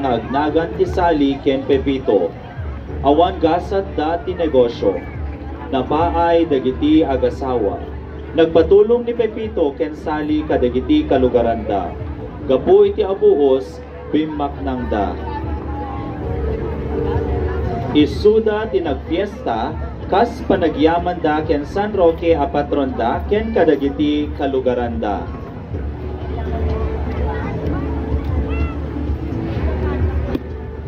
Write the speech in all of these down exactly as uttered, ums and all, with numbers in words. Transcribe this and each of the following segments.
nga agnagan ti Sally ken Pepito. Awan gasatda ti negosio. Napaay dagiti agasawa. Nagpatulong ni Pepito ken Sally kadagiti kalugaranda. Gapu iti abuos, bimmaknangda. Isuda ti nagfiesta kas panagyamanda ken San Roque a patronda ken kadagiti kalugaranda.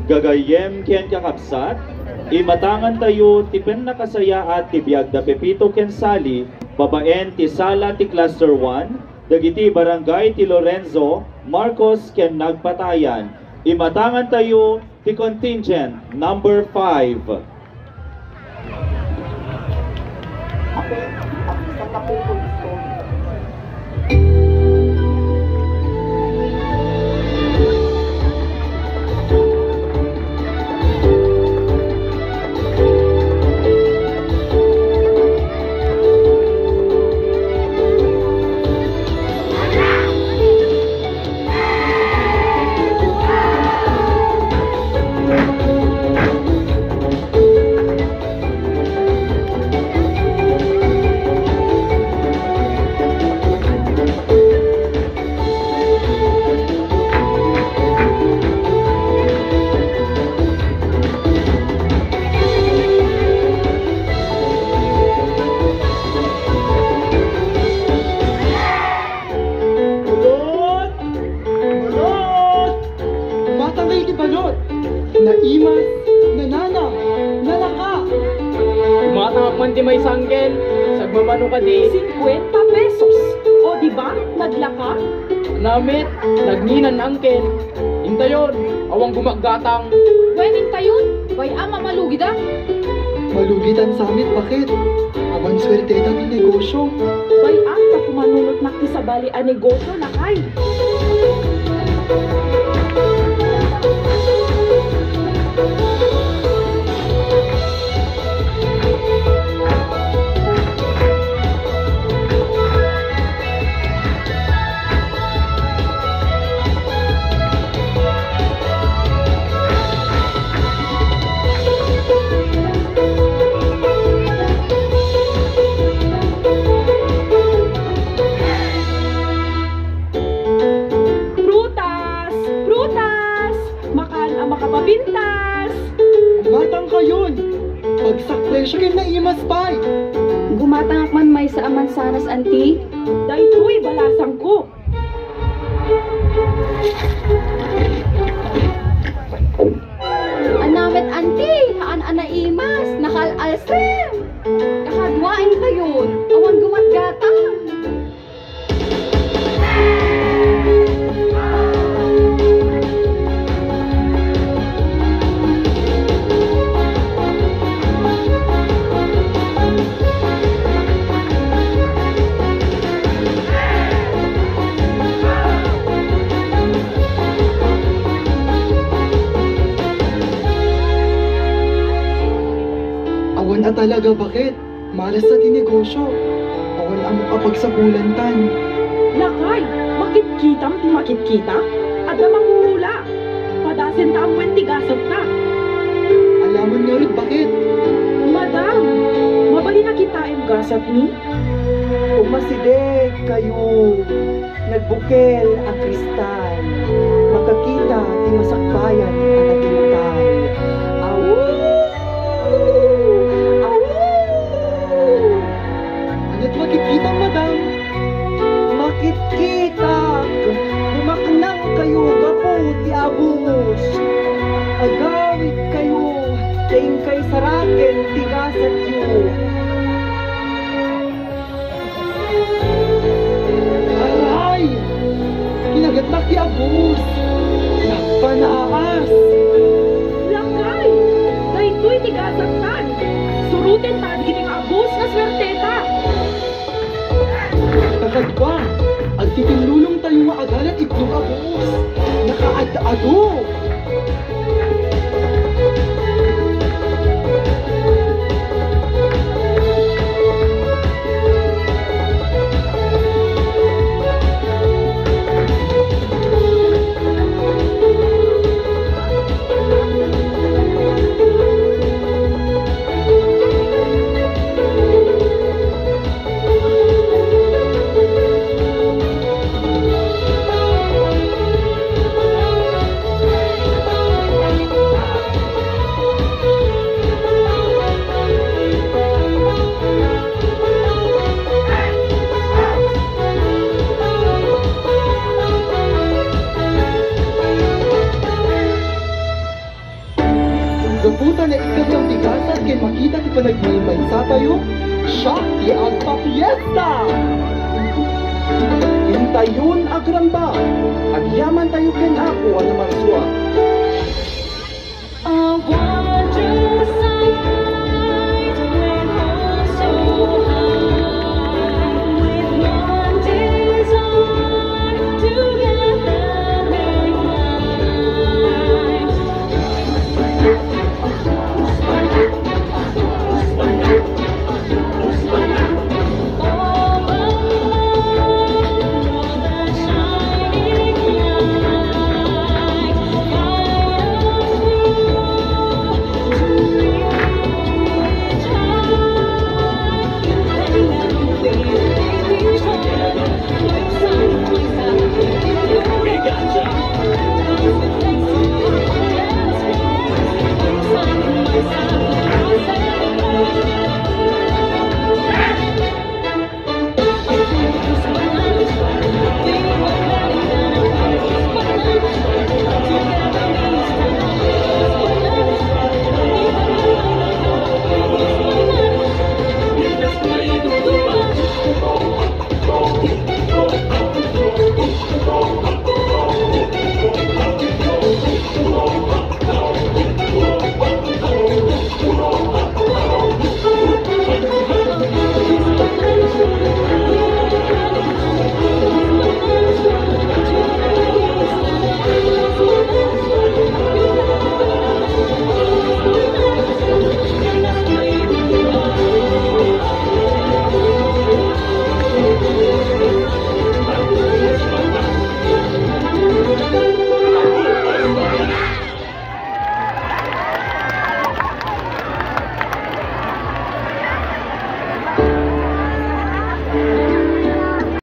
Gagayyem ken kakabsat, imatangantayo ti pannakasayaat ti biag da Pepito ken Sally babaen ti sala ti Cluster one, dagiti barangay ti Lorenzo, Marcos ken Nagpatayan. Imatangantayo ti contingent number five. Balot! Balot! Matangay ti balot! Naimas, nanana, nalaka! Umatangak man ti maysa, Angkel. Sagmamano kadi? Singkuenta pesos. O, di ba? Naglaka? Namit, nagninan, Angkel. Intayon, awan gumaggatang. Wen, intayon, bay-am a malugida. Malugitan sa met, baket. Awan suerteta ti negosyo. Bay-am ta pumanunotnak ti sabali a negosyo, lakay. Prutas! Prutas! Makan a makapapintas! Gumatangkayon! Bagsak presyo ken naimas pay! Gumatangak man maysa a mansanas, anti. Daytoy balasangko. Ania met, anti, haan a naimas, nakaal-alsem. Kakaduaentayon, awan gumatgatang. Awan a talaga, baket. Marasa ti negosyo. Awan a makapagsapulantan. Lakay, makitkitam ti makitkita? Adda mangungula. Padasenta ammoen ti gasatta. Alamon ngarud, baket? Madam, mabalin a kitaem gasatmi? Umasideg kayo. Nagbukel a kristal, makakita ti masakbayan a nagintal. Awu! Awu! Ania't makikita, madam? Makitkitak, gumaknang kayo gapu ti abus. Agawid kayo, ta inkay saraken ti gasatyo. Aray! Kinagatnak ti abus! Nagpanaas! Lakay! Daytoy ti gasattan! Surotenta dagiti nga abus nga suerteta! Kakadua, agtitinnulongtayo nga agalan itlog a buos. Nakaad-ado! Buta na ikkat ti gasat ken makita ti panagmaymaysatayo, siak ti agpapiesta! Intayon agrambak, agyamantayo ken Apo a Namarsua.